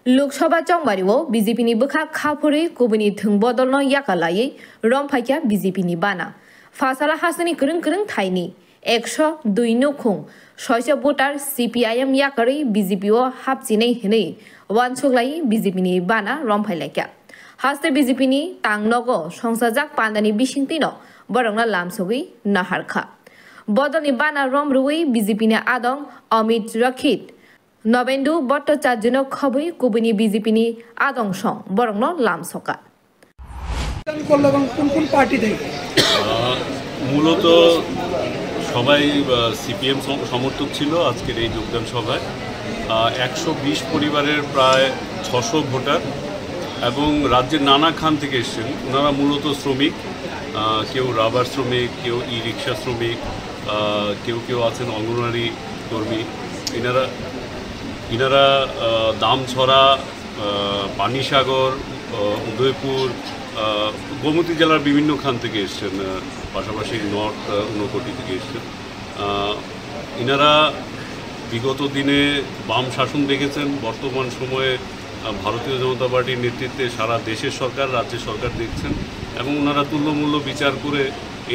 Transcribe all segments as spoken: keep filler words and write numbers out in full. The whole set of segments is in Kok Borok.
Lok Sabha chongbario B J P ni bwkha kha phurwi kubuni thwng bodolno yaka laiwi romphaikha B J P ni bana. Phaisala hasteni kwrwng kwrwng thaini ekso dui nukhung soiso voter C P I M yakarwi B J P o hapchinai hwnwi uansuk laiwi B J P ni bana romphailaikha. Haste B J P ni tangnogo songsajak pandani bisingtwino borokno lamsogwi naharkha. Bodolni bana rom rwui B J P ni adong Amit Rakhit, Nobendu Bhattacharjino khobwi kubuni B J P ni adong song borokno lamsoka. যোগদান করলো এবং কোন কোন পার্টি থেকে? আহ, মূলত সবাই সিপিএম সমর্থক ছিল আজকের এই যোগদান সভায়। আহ, একশো বিশ পরিবারের প্রায় ছশো ভোটার এবং রাজ্যের নানা খান থেকে এসেছেন। ওনারা মূলত শ্রমিক, আহ, কেউ রাবার শ্রমিক, কেউ ই রিক্সা শ্রমিক, আহ, কেউ কেউ আছেন অঙ্গনওয়াড়ি কর্মী। এনারা এনারা আহ, দামছড়া, আহ, পানিসাগর, আহ, উদয়পুর, আহ, গোমতী জেলার বিভিন্ন খান থেকে এসছেন, আহ, পাশাপাশি নর্থ, আহ, ঊনকোটি থেকে এসছেন। আহ, এনারা বিগত দিনে বাম শাসন দেখেছেন, বর্তমান সময়ে, আহ, ভারতীয় জনতা পার্টির নেতৃত্বে সারা দেশের সরকার, রাজ্যের সরকার দেখছেন এবং ওনারা তুল্যমূল্য বিচার করে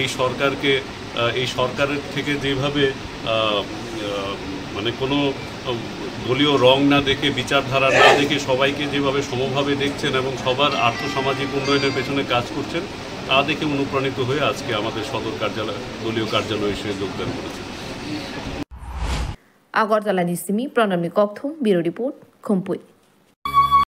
এই সরকারকে, আহ, এই সরকারের থেকে যেভাবে, আহ, আহ, মানে কোনো, আহ, দলীয় রং না দেখে, বিচারধারা না দেখে সবাইকে যেভাবে সমভাবে দেখছেন এবং সবার আর্থসামাজিক উন্নয়নের পেছনে কাজ করছেন, তা দেখে অনুপ্রাণিত হয়ে আজকে আমাদের সদর কার্যালয়, দলীয় কার্যালয়ে এসে যোগদান করেছেন। Agartala ni simi Pranamni Kokthum, Bureau Report, Khumpui.